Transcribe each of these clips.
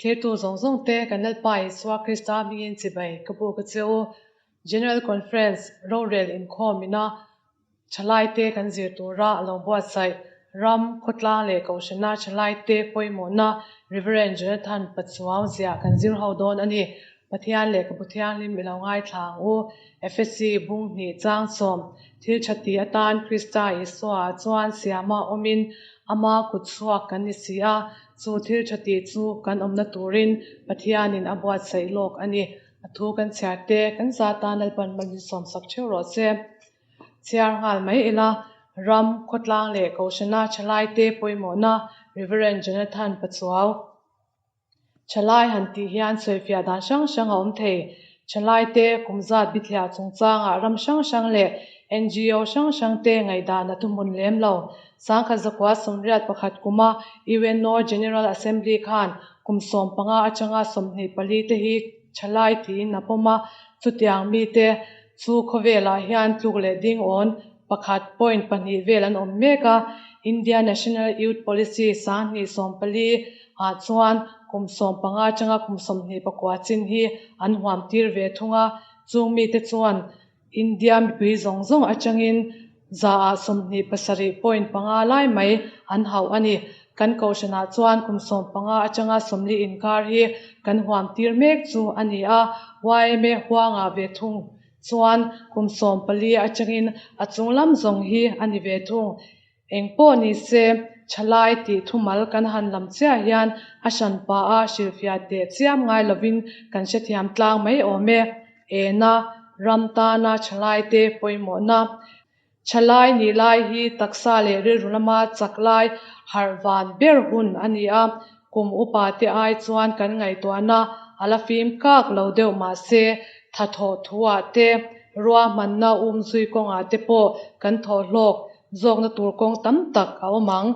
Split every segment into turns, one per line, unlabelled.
Thirtu zawng zawng te kan Lalpa Isua Krista hmingin chibai ka buk a che u. General Conference rorel inkhawm ina thalaite kan zir tura a lo buatsaih ram, khawtlang leh kohhrana thalaite pawimawhna Rev. Jonathan Pachuau ziah kan zir ho dawn a ni. Pathian lehkhabu thianghlim i lo ngaithla ang u. Efesi bung hnih changchawm thil tha ti atan Krista Isua chuan siama awmin ama kut chhuak kan ni si a, chu thil tha tih chu kan awmna turin Pathianin a buatsaih lawk a ni. A thu kan chhiar te kan za tan Lalpan malin sawmsak theuh rawh se. Chhiar nghal mai ila, ram, khawtlang leh kohhrana thalaite pawimawhna Rev. Jonathan Pachuau. Thalai han tih hian sawifiah dan hrang hrang a awm thei. Thalaite kum zat bithliah chungchangah ram hrang hrang leh NGO hrang hrang te ngaihdan a thuhmun lem lo. Sangkhat zakua 81 kuma UNO General Assembly khan kum 15 atanga 24 te hi thalai tiin a pawm a, chutiang mite chu khawvelah hian tluk leh ding awn pakhat point pahnih vel an awm mek a, India National Youth Policy 2014 ah chuan kum 15 atanga kum 29 chin hi an huam tir ve thung a, chung mite chuan India mipui zawng zawng atangin za ah 27 point panga lai mai an hauh a ni. Kan kohhranah chuan kum 15 atanga 40 inkar hi kan huam tir mek chu a ni a, YMA huangah ve thung chuan kum 14 atangin a chung lam zawng hi a ni ve thung. Eng pawh ni se, thalai tih thumal kan han lam chiah hian a hran pa a hrilhfiah teh chiam ngai lovin kan hrethiam tlang mai awm e. Ena, ram tana thalai te pawimawhna. Thalai nih lai hi taksa leh rilru lama chak lai harh van ber hun a ni a, kum upa te ai chuan kan ngaihtuahna a la fim kak lo deuh mahse thathawh thuah te, ruahmanna umzui kawngah te pawh kan thawh hlawk zawkna tur kawng tam tak a awm ang.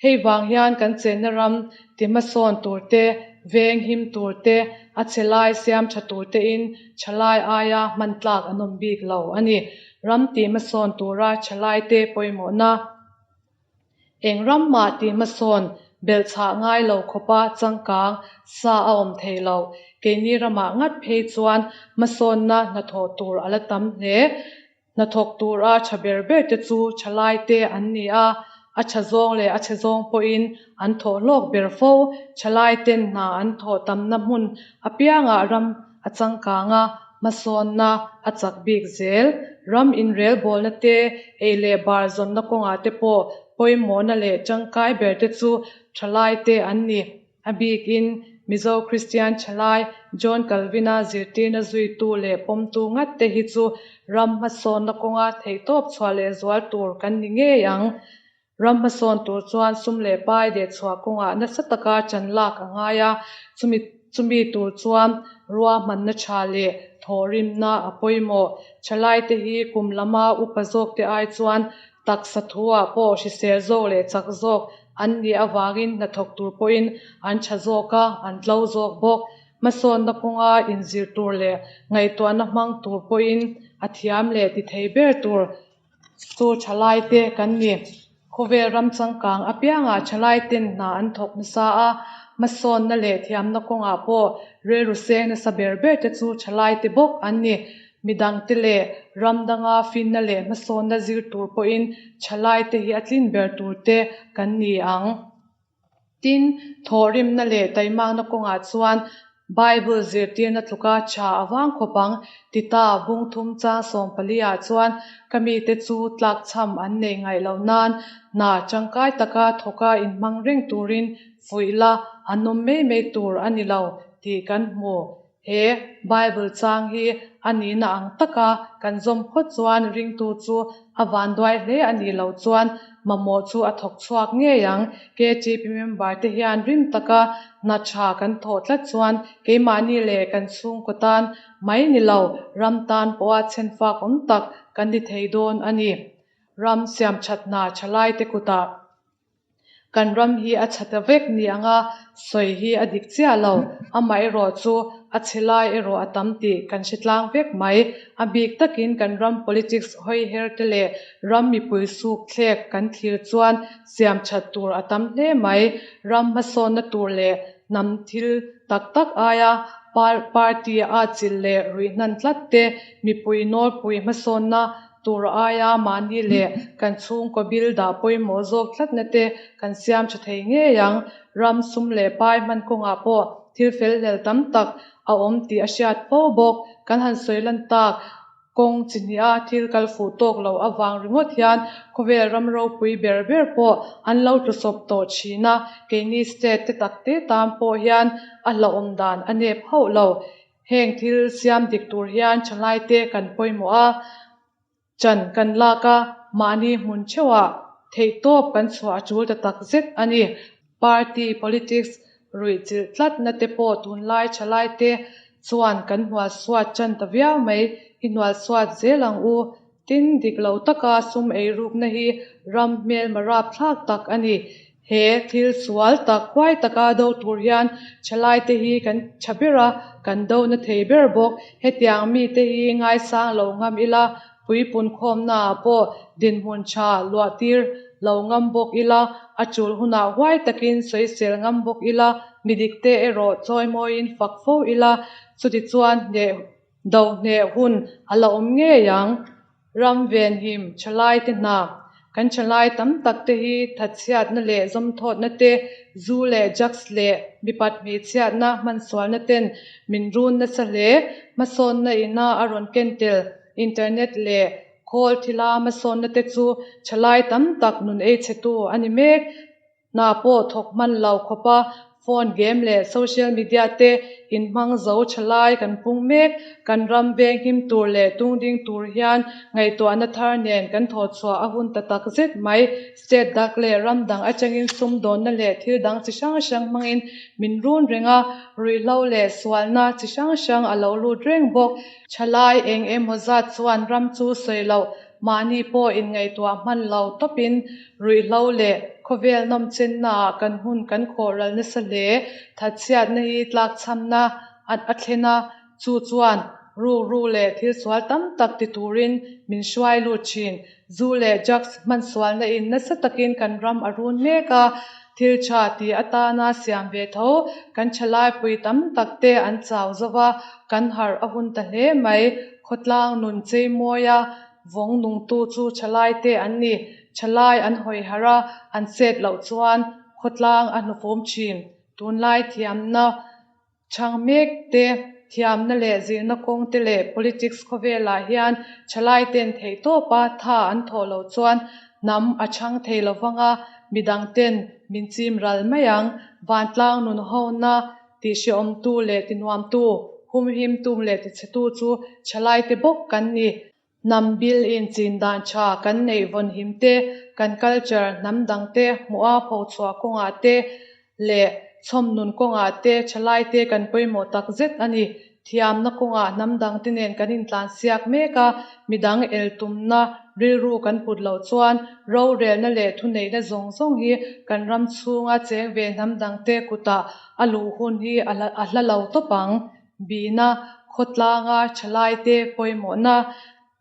Hei vang hian kan chenna ram ti hmasawn tur te, veng him tur te, a chhe lai siam tha tur tein thalai aia hman tlak an awm bik lo a ni. Ram ti hmasawn tura thalai te pawimawhna. Eng ram mah ti hmasawn belhchhah ngai lo khawpa changkang sa a awm thei lo. Keini ramah ngat phei chuan hmasawnna hnathawh tur a la tam hle. Hnathawk tura tha ber ber te chu thalai te an ni a, a tha zawng leh a chhe zawng pawhin an thawh hlawk ber fo. Thalai ten hna an thawh tamna hmun apiangah ram a changkang a, hmasawnna a chak bik zel. Ram inrelbawlna te, ei leh bar zawnna kawngah te pawh pawimawhna leh tangkai ber te chu thalai te an ni. A bikin Mizo Kristian thalai John Calvin-a zirtirna zuitu leh pawmtu ngat te hi chu ram hmasawnna kawnga theihtawp chhuah leh zual tur kan ni ngei ang. Ram hmasawn tur chuan sum leh pai deh chhuah kawngah nasa taka ṭan lak a ngai a, chumi chumi tur chuan ruahmanna ṭha leh thawhrimna a pawimawh. Ṭhalaite hi kum lama upa zawkte ai chuan taksa thuah pawh hrisel zawk leh chak zawk an nih avangin hnathawk tur pawhin an ṭha zawk a, an tlo zawk bawk. Hmasawnna kawnga inzir tur leh ngaihtuahna hmang tur pawhin a thiam leh ti thei ber tur chu thalaite kan ni. Khawvel ram changkang apiangah thalaiten hna an thawk nasa a, hmasawnna leh thiamna kawngah pawh rilru seng nasa ber ber te chu thalaite bawk an ni. Midangte leh ram danga finna leh hmasawnna zir tur pawhin thalaite hi a tlin ber tur te kan ni ang. Tin, thawhrimna leh taimakna kawngah chuan Bible zirtirna tluka tha a vang khawp ang. Tita bung thum chang 14 ah chuan ka mite chu tlakchham an nei ngaih loh nan hna tangkai taka thawka inhmang reng turin fuih la an awm mai mai tur a ni lo tih kan hmu. He Bible chang hi a nihna ang taka kan zawm phawt chuan ringtu chu a vanduai hle a nih loh chuan mamawh chu a thawk chhuak ngei ang. KTP member te hian rim taka hna tha kan thawh tlat chuan keimahni leh kan chhungkaw tan mai ni lo, ram tan pawha chhenfak awm tak kan ni thei dawn a ni. Ram siam that hna thalaite kutah Kan ram hi a chhe ta vek ni anga sawi hi a dik chiah lo. Amaherawh chu a chhe lai erawh a tam tih kan hre tlang vek mai. A bik takin kan ram politics hawi her te leh ram mipui suk thlek kan thlir chuan siam that tur a tam hle mai. Ram hmasawnna tur leh Hnam thil tak tak aia party a chilh leh ruih hnan tlat te, mipui nawlpui hmasawnna tur aia mahni leh kan chhungkaw bil dah pawimawh zawk tlatna te kan siam tha thei ngei ang. Ram sum leh pai hman kawngah pawh thil fel hlel tam tak a awm tih a hriat fo bawk. Kan han sawi lan tak. Kawng chi hniha thil kal fuh tawk loh avang ringawt hian khawvel ram ropui ber ber pawh an lo tlusawp tawh thin a, keini state te tak te tan pawh hian a hlauhawm dan a nep hauh lo. Heng thil siam dik tur hian thalaite kan pawimawh a, chan kan lak a, mahni hmun theuhah theihtawp kan chhuah a tul ta tak zet a ni. Party politics ruih chilh tlatna te pawh tunlai thalaite chuan kan hnualsuat tan ta viau mai, i hnualsuat zel ang u. Tin, dik lo taka sum eirukna hi ram hmelma rapthlak tak a ni. He thil sual tak huai taka do tur hian thalaite hi kan tha ber a, kan do na thei ber bawk. Hetiang mite hi ngaisang lo ngam ila, Puipun khawmnaah pawh dinhmun tha luah tir lo ngam bawk ila, a tul hunah huai takin sawisel ngam bawk ila, midikte erawh chawimawiin fak fo ila, chutichuan hneh do hneh hun a la awm ngei ang. Ram venhim thalaite hna, Kan thalai tam tak te hi thatchhiatna leh zawmthawtna te, zu leh drugs leh mipat hmeichhiatna hmansualna ten min run nasa hle. Hmasawnna ina a rawn ken tel Internet leh khawl thila hmasawnna te chu thalai tam tak nun ei chhetu a ni mek. Hna pawh thawk hman lo khawpa phone game leh social media te inhmang zo thalai kan pung mek. Kan ram veng him tur leh tung ding tur hian ngaihtuahna thar nen kan thawhchhuah a hun ta tak zet mai. State dak leh ram dang atangin sumdawnna leh thil dang chi hrang hrang hmangin min run reng a, ruihhlo leh sualna chi hrang hrang a lo lut reng bawk. Thalai eng emaw zat chuan ram chu sawi loh, mahni pawh inngaihtuah hman lo tawpin ruihhlo leh khawvel nawmchennaah kan hun kan khawh ral nasa hle. Thatchhiatna hi tlakchhamna a thlen a, chu chuan rukru leh thil sual tam tak ti turin min hruai lut thin. Zu leh drugs hmansualna in nasa takin kan ram a run mek a, thil tha ti atana siam ve tho kan thalaipui tam tak te an chau zo va, kan harh a hun ta hle mai. Khawtlang nun cheimawi a vawng nungtu chu thalai te an ni. Thalai an hawi harh a, an chet loh chuan khawtlang a hnufum thin. Tunlai thiamna Chhang mek te, thiamna leh zirna kawng te leh politics khawvelah hian thalai ten theihtawpa tha an thawh loh chuan hnam a chhang thei lo vang a, midang ten min chim ral mai ang. Vantlang nun hona tihhrehawmtu leh tinuamtu, humhimtu leh tichhetu chu thalai te bawk kan ni. Hnam bil in chin dan tha kan neih vawn him te, kan culture hnam dang te hmuha phochhuah kawngah te leh chhawm nun kawngah te thalai te kan pawimawh tak zet a ni. Thiamna kawngah hnam dang te nen kan intlansiak mek a, midang el tumna rilru kan put loh chuan rorelna leh thuneihna zawng zawng hi kan ram chhunga cheng ve hnam dang te kutah a luh hun hi a hla lo tawp ang. Bihna, khawtlanga thalaite pawimawhna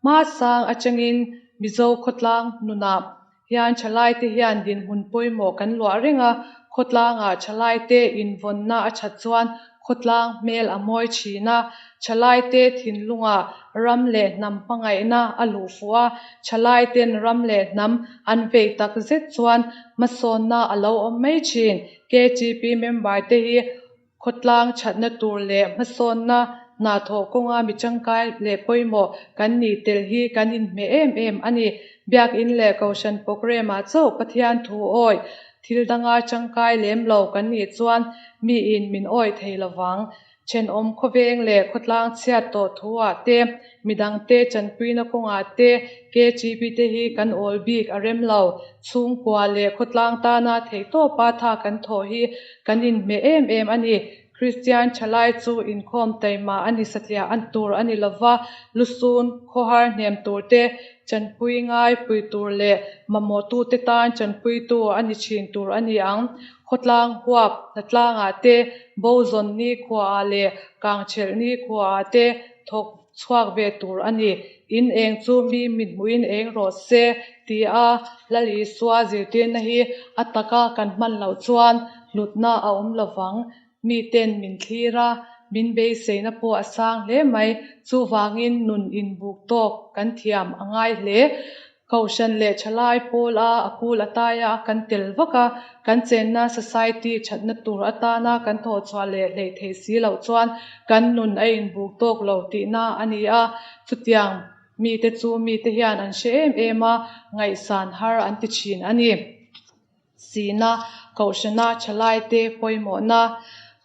hmasang atangin Mizo khawtlang nunah hian thalaite hian dinhmun pawimawh kan luah reng a, khawtlangah thalaite invawnna a that chuan khawtlang hmel a mawi thin a, thalaite thinlungah ram leh hnam hmangaihna a luh fuh a, thalaiten ram leh hnam an vei tak zet chuan hmasawnna a lo awm mai thin. KTP member te hi Khawtlang thatna tur leh hmasawnna hna thawh kawnga mi tangkai leh pawimawh kan nih tel hi kan inhmeh em em a ni. Biakin leh Kohhran programme-ah chauh Pathian thu awih thil danga tangkai lem lo kan nih chuan miin min awih thei lovang. Thenawm khawveng leh khawtlang chhiat tawh thu-ah te, midangte tanpuina kawngah te KTP te hi kan awl bik a rem lo. Chhungkua leh khawtlang tana theihtawpa tha kan thawh hi kan inhmeh em em a ni. Kristian thalai chu inkhawm taima a ni satliah an tur a ni lova, lusun khawhar hnem tur te, tanpui ngai pui tur leh mamawhtute tan tanpuitu a ni thin tur a ni ang. Khawtlang huap hnatlangah te, bo zawn nikhuaah leh kangthelh nikhuaah te thawk chhuak ve tur a ni. In eng chu mi mithmuhin eng rawh se tia Lal Isua zirtirna hi a taka kan hman loh chuan hlutna a awm lovang. Miten min thlir a, min beiseina pawh a sang hle mai. Chuvangin nun inbuk tawk kan thiam a ngai hle. Kohhran leh thalai pawl a a kul a taia kan tel vak a, kan chenna society thatna tur atana kan thawhchhuah leh hleih theih si loh chuan kan nun a inbuk tawk lo tihna a ni a. Chutiang mite chu mite hian an hre em em a, ngaihsan har an ti thin a ni. Sina, Kohhrana thalaite pawimawhna,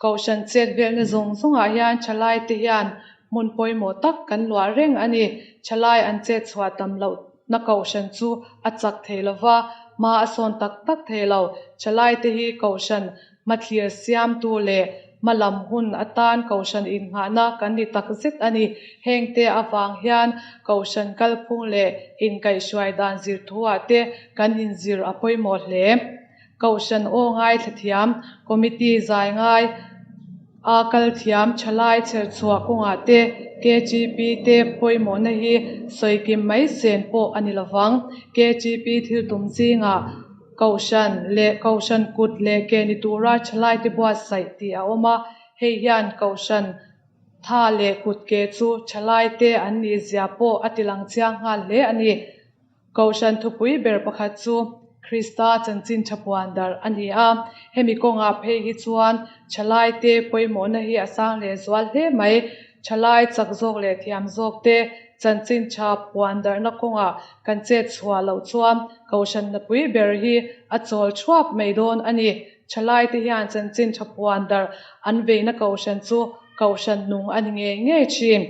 Kohhran chet velna zawng zawngah hian thalaite hian hmun pawimawh tak kan luah reng a ni. Thalai an chet chhuah tam lohna Kohhran chu a chak thei lo va, hma a sawn tak tak thei lo. Thalaite hi Kohhran Hmathlir siamtu leh hmalam hun atan Kohhran innghahna kan ni takzet a ni. Hengte avang hian Kohhran kalphung leh inkaihhruai dan zir thuah te kan inzir a pawimawh hle. Kohhran aw ngaithla thiam, Committee zai ngai a kal thiam thalai chherchhuah kawngah te KGP te pawimawhna hi sawikim mai sen pawh a ni lovang. KGP thil tum zingah. Kohhran leh Kohhran kut leh ke ni tura thalaite buatsaih tih a awm a, hei hian Kohhran tha leh kut ke chu thalaite an nih zia pawh a tilang chiang nghal hle a ni. Kohhran thupui ber pakhat chu Krista chanchin tha puan darh a ni a, hemi kawngah phei hi chuan thalaite pawimawhna hi a sang leh zual hle mai. Thalai chak zawk leh thiam zawk te chanchin tha puan darhna kawngah kan chet chhuah loh chuan Kohhran napui ber hi a chawl thuap mai dawn a ni. Thalai te hian chanchin tha puan darh an veina Kohhran chu Kohhran nung a ni ngei ngei thin.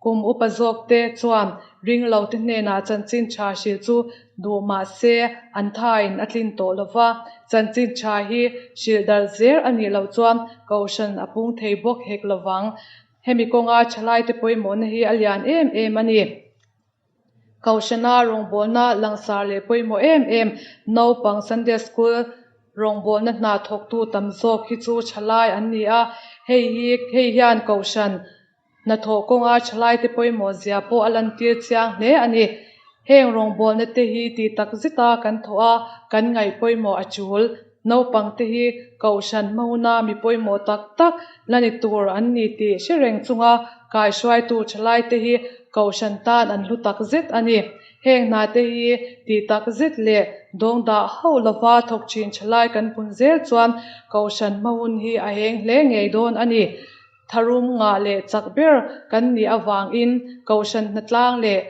Kum upa zawk te chuan ringlo te hnenah chanchin tha hrilh chu duh mah se an thain a tlin tawh lo va, chanchin tha hi hrilh darh zel a nih loh chuan Kohhran a pung thei bawk hek lovang. Hemi kawnga thalaite pawimawhna hi a lian em em a ni. Kohhrana rawngbawlna langsar leh pawimawh em em naupang Sunday School rawngbawlna hna thawktu tam zawk hi chu thalai an ni a, hei hi hei hian Kohhran hnathawh kawnga thalaite pawimawh zia pawh a lantir chiang hle a ni. Heng rawngbawlna te hi tih tak zeta kan thawh a, kan ngaih pawimawh a tul. Naupangte hi Kohhran hmahuna mi pawimawh tak tak la ni tur an ni tih hre reng chunga kaihruaitu thalaite hi Kohhran tan an hlu tak zet a ni. Heng hnate hi tih tak zet leh dawngdah hauh lova thawk thin thalai kan pun zel chuan Kohhran hmahun hi a heng hle ngei dawn a ni. Tharum ngah leh chak ber kan nih avangin Kohhran hnatlang leh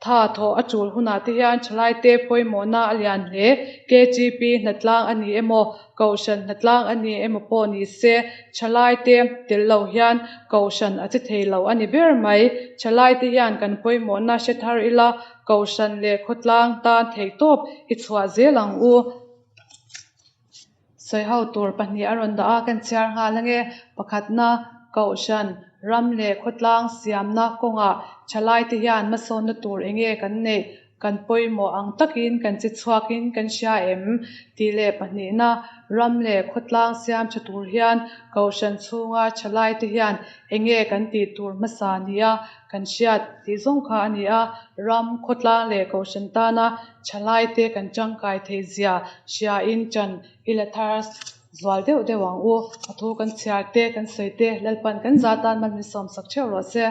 Tha thawh a tul hunah te hian thalaite pawimawhna a lian hle. KGP hnatlang a ni emaw, Kohhran hnatlang a ni emaw pawh ni se, thalaite tel lo hian Kohhran a che thei lo a ni ber mai. Thalaite hian kan pawimawhna hre thar ila, Kohhran leh khawtlang tan theihtawp i chhuah zel ang u. Sawiho tur pahnih a rawn dah a, kan chhiar nghal ange. Pakhatna, Kohhran, ram leh khawtlang siamna kawngah thalaite hian hmasawnna tur enge kan neih, kan pawimawh ang takin kan che chhuakin kan hria em? tih leh pahnihna, ram leh khawtlang siam tha tur hian Kohhran chhunga thalaite hian enge kan tih tur hmasa nia kan hriat tih zawng kha a ni a, ram, khawtlang leh Kohhran tana Thalaite kan tangkai theih zia hriain ṭan i la thar zual deuh deuh ang u. A thu kan chhiar te, kan sawi te, Lalpan kan za tan mal min sawmsak theuh rawh se.